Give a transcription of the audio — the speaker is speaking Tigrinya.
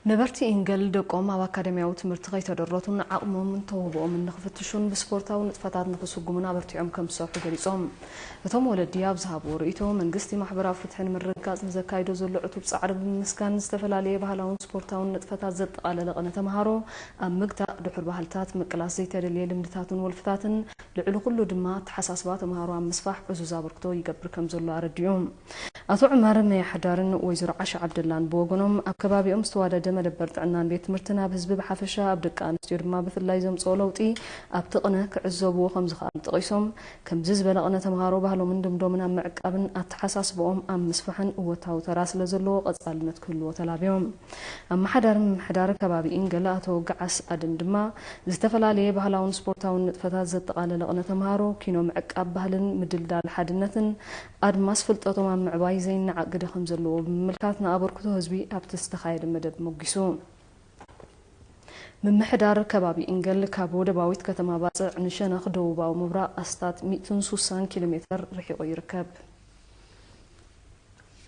ነበርቲ ኢንገል ደቆም ኣብ ኣካደሚያዊ ትምህርቲ ከይተደረቱን ዓቕሞምን ተውህቦኦምን ንኽፍትሹን ብስፖርታዊ ንጥፈታት ንኽስጉሙን ኣበርቲዖም ከም ዝሰርሑ ገሊጾም። እቶም ወለዲ ኣብ ዝሃብዎ ርእይቶ፣ መንግስቲ ማሕበራዊ ፍትሒ ንምርግጋጽ ንዘካይዶ ዘሎ ዕቱብ ጻዕሪ ብምምስጋን፣ ዝተፈላለየ ባህላውን ስፖርታውን ንጥፈታት ዘጠቓለለ ቅነ ተምሃሮ ኣብ ምግታእ፣ ድሑር ባህልታት ምቅላስ፣ ዘይተደልየ ልምድታትን ወልፍታትን፣ ልዕሊ ኩሉ ድማ ኣተሓሳስባ ተምሃሮ ኣብ ምስፋሕ ዕዙዝ ኣበርክቶ ይገብር ከም ዘሎ ኣረዲኡ። ኣቶ ዑመር መያሕዳርን ወይዘሮ ዓሻ ዓብደላን ብወገኖም፣ ኣብ ከባቢኦም ዝተዋደደ መደበር ጥዕናን ቤት ትምህርትን ኣብ ህዝቢ ብሓፈሻ፣ ኣብ ደቂ ኣንስትዮ ድማ ብፍላይ ዘምጽኦ ለውጢ ኣብቲ ቅነ ክዕዘብዎ ከም ዝኸኣሉ ጠቒሶም፣ ከምዚ ዝበለ ቅነ ተምሃሮ ባህሎምን ልምዶምን ኣብ ምዕቃብን ኣተሓሳስባኦም ኣብ ምስፋሕን እወታዊ ተራ ስለ ዘለዎ ቀጻልነት ክህልዎ ተላብዮም። ኣመሓዳሪ ምምሕዳር ከባቢ ኢንገል ኣቶ ገዓስ ኣደም ድማ፣ ዝተፈላለየ ባህላውን ስፖርታውን ንጥፈታት ዘጠቓለለ ቅነ ተምሃሮ፣ ኪኖ ምዕቃብ ባህልን ምድልዳል ሓድነትን ኣድማስ ፍልጠቶም ኣብ ምዕባይ ዘይነዓቕ ግደ ከም ዘለዎ ብምምልካት፣ ንኣበርክቶ ህዝቢ ኣብቲ ዝተኻየደ መደብ ሞጊሱ። ምምሕዳር ከባቢ ኢንገል ካብ ወደባዊት ከተማ ባጽዕ ንሸነኽ ደቡባዊ ምብራቕ ኣስታት ሚእትን ሱሳን ኪሎ ሜተር ርሒቑ ይርከብ።